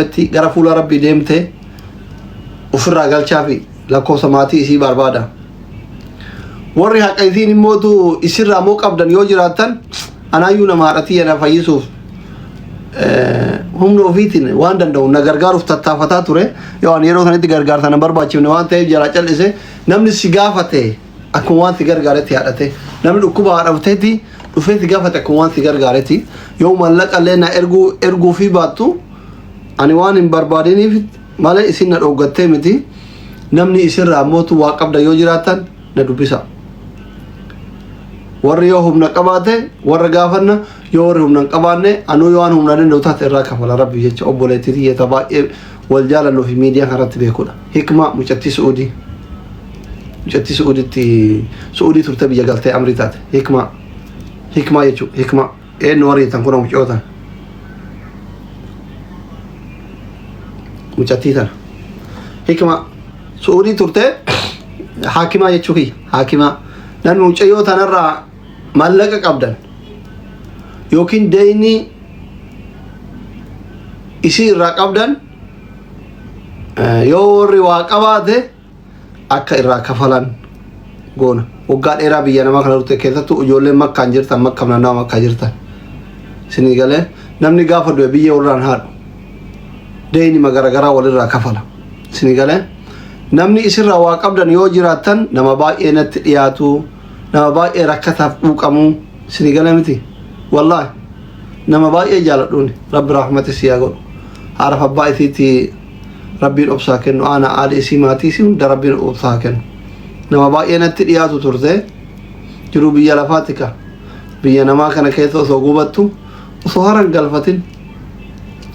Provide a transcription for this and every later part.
Tti gara fuula Rabbii deemte ofirraa galchaa fi lakkoofsa maatii isii barbaada. Warri haqa isiin immootu isirraa moo qabdan yoo jiraattan, anaayyuu nama haadha tiyya na fayyisuuf humna ofiitiin waan danda'u na gargaaruuf tattaafataa ture. Yoo ani yeroo sanitti gargaarsa na barbaachifne waan ta'eef jalaa cal'ise. Namni si gaafate akkuma waan si gargaaretti haadhate. Namni dhukkuba haadha dhufee si gaafate akkuma waan si gargaaretti. Yoo mallaqa illee na erguu erguu fi baattu, ani waan hin barbaadiniif malee isin na dhooggattee miti. Namni isinirraa mootu waa qabda yoo jiraattan na dubbisa. Warri yoo humna qabaate warra gaafanna, yoo warri humna hin qabaanne anuu yoo waan humna danda'u taate irraa kafala. Rabbi jecha obboleettii tiyya baay'ee wal jaalannuu fi miidiyaa kanarratti beekudha. Hikmaa mucattii Su'uudii. Mucattii Su'uuditti Su'uudii turte, biyya galtee amrii taate. Hikmaa. Hikmaa jechuudha. Hikmaa. Eenyu warri jettan kun mucootan. Mucattii tana. Hikmaa. Su'uudii turte, haakimaa jechuu kiyya. Haakimaa. Namni mucayyoo tanarraa maallaqa qabdan yookiin deeyni isii irraa qabdan, yoo warri waa qabaate akka irraa kafalan goona. Waggaa dheeraa biyya namaa kana turte. Keessattuu ijoolleen Makkaan jirtan, Makka naannawa Makkaa jirtan. Isinii galee, namni gaafa du'e biyya warraan haadhu. Deeyni garagaraa walirraa kafala. Isinii galee, namni isirraa waa qabdan yoo jiraattan, nama baay'ee natti dhiyaatu, nama baay'ee rakkataaf quuqamu, isinii galee miti. Wallaahi nama baay'ee jaaladhuuni. Rabbi rahmati si haa godhu. Haadhaaf abbaa isiitti Rabbiin obsaa kennu. Aana haadha isii, maatii isii hunda Rabbiin obsaa kennu. Nama baay'ee natti dhiyaatu turte. Jiruu biyya lafaati ka. Biyya namaa kana keessa osoo gubattu, osoo haran galfatin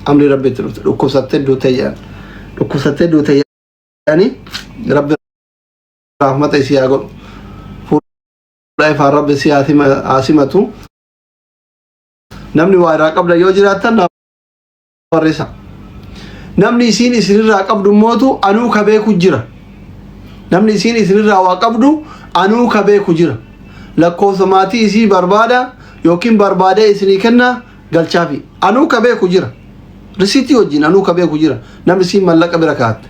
amri Rabbitti dhufte, dhukkubsattee duutee jedhan. Dhukkubsattee duutee jedhanii. Rabbi rahmata isii haa godhu. Fuula ifaan Rabbi isii haa simatu. Namni waa irraa qabda yoo jiraattan na barreessa. Namni isiin isinirraa qabdu mootu anuu ka beeku jira. Namni isiin isinirraa waa qabdu anuu ka beeku jira. Lakkoofsa maatii isii barbaada yookiin barbaadee isinii kenna, galchaafi. Anuu ka beeku jira. Risiitii wajjin anuu ka beeku jira. Namni isiin mallaqa bira kaa'atte.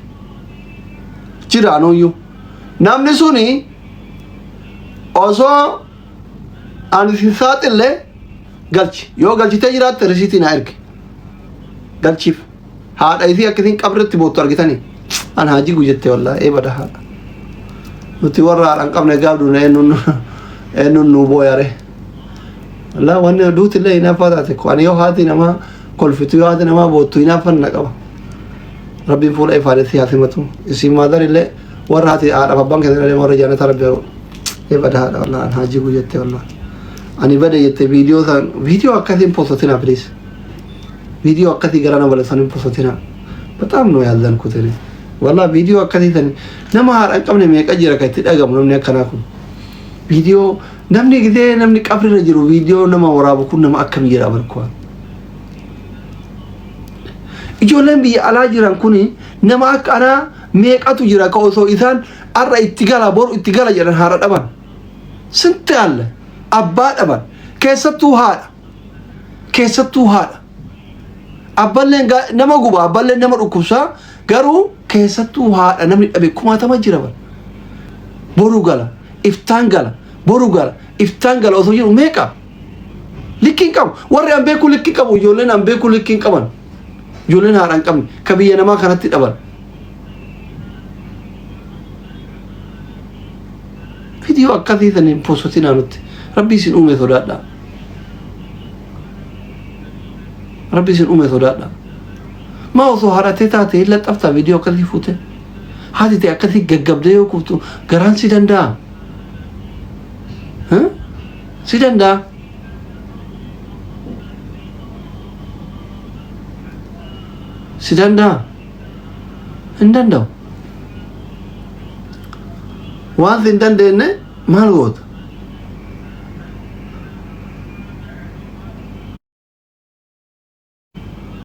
Jira anuuyyuu. Namni suni osoo ani sin saaxille galchi. Yoo galchitee jiraatte risiitii naa ergi. Galchiif. Haadha isii akka isin qabritti boottu argitanii. An haa jigu jette, wallaahi ee bada haadha. Nuti warra haadha hin qabne gaaf duune eenyuun eenyuun nuu booyare. Wallaahi wanni duuti illee hinaaffaa taate. Ani yoo haati namaa kolfitu, yoo haati namaa boottu, hinaaffan na qaba. Rabbiin fuula ifaan si haa simatu. Isin maadar illee warra haati haadhaaf abbaan keessan illee warra jannata Rabbi haa godhu. Ee bada haadha, wallaahi an haa jigu jette, wallaahi. Ani bade jette. Viidiyoo san, viidiyoo akkasii hin postotinaa, please. Viidiyoo akkasii gara nama balleessan hin postotinaa. በጣም ነው ያዘንኩት እኔ wallah. Viidiyoo akkasii san, nama haadha hin qabne meeqa jira kan itti dhagamu namni akkanaa kun? Viidiyoo namni gisee namni qabrirra jiru viidiyoo nama waraabu kun nama akkam jira barkuwaan? Ijoolleen biyya alaa jiran kuni nama akka anaa meeqatu jira ka osoo isaan har'a itti gala, boru itti gala jedhan haadha dhaban? Sinti alle abbaa dhaban, keessattuu haadha, keessattuu haadha. Abballeen nama guba, abballeen nama dhukkubsaa, garuu keessattuu haadha namni dhabe kumaatama jira bara. Boru gala, iftaan gala, boru gala, iftaan gala osoo jiru meeqa? Likkiin qabu. Warri an beeku likkii qabu, ijoolleen an beeku likkiin qaban. Ijoolleen haadha hin qabne ka biyya namaa kanatti dhaban. Viidiyoo akkasii san hin postotinaa nutti. Rabbi isin uume sodaadhaa. Rabbi isin uume sodaadhaa. Maa osoo haadhatee taate hin laxxaftaa viidiyoo akkasii fuute? Haati ta'e akkasii gaggabdee yoo kuftu garaan si danda'a? Si danda'a? Si danda'a? Hin danda'u. Waan si hin dandeenye maal goota?